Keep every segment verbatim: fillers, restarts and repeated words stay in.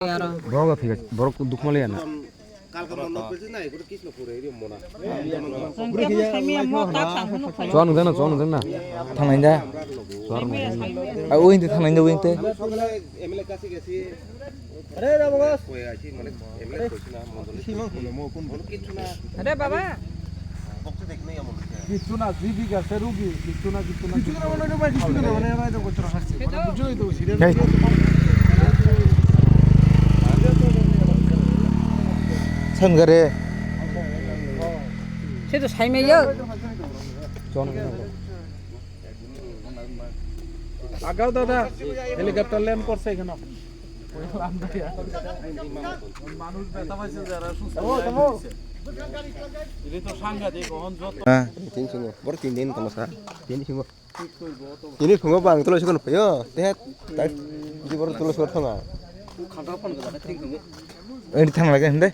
Borok da thik ase, borok dukma le ya na. Chwng kebo saimaya mo ta chwng hwnwi khaio. Chuan nung jana, chuan nung jana. Thang nai da. Chuan nung jana. Saimaya, saimaya. A, uin te thang nai da, uin te. Are baba. Kichu na, G B gase rugi, kichu na, kichu na, kichu na, mane, mane, mane, mane, mane, mane, bujo itu, serious. Hey. Sangare. Setu saimaya. Chuan nung jana. আগাও দাদা, helicopter land করছে এখানে। মানুষ ব্যথা পাইছে যারা সুস্থ হয়ে আসছে। এটা তো সাংঘাতিক, অহন যত হ্যাঁ, তিন সিংহ, বড় তিন দিন তোমার স্যার। তিন সিংহ। তিন সিংহ বাং তুলে শুকনো পেয়ে, তে, তাই, যে বড় তুলে শুকনো থাকা। এই থাং লাগে, হ্যাঁ।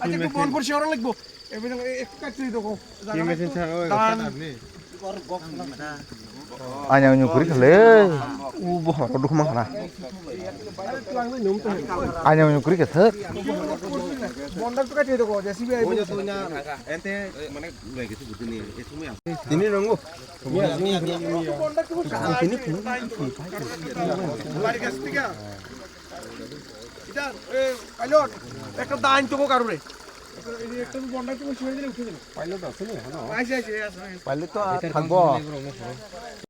আচ্ছা, একটু বল পরিষ্কার করা লাগবো। এবার একটু কাটতে দিতে কও। কি মেশিন ছাড়া ওই ধান। কাটা আপনি? Anya anya kuri khale. U bo horo dukma khana. Anya anya kuri khe thak. বন্ডার তো কাটিয়ে দেবো, জেসিবি আইবো। ওই যে তো না, এতে মানে লয়ে গেছে বুঝতে নেই, এ তুমি আসো। তিনি রঙ। বাড়ি গেছে ঠিক আছে? এটা, এ, পাইলট, একটা দা আনতো গো কারুরে। একটা, এই একটা তো বন্ডা তো ছেড়ে দিলে উঠে যাবে। পাইলট আছে না এখনো? আছে, আছে, আছে, আছে। পাইলট তো আর থাকবো।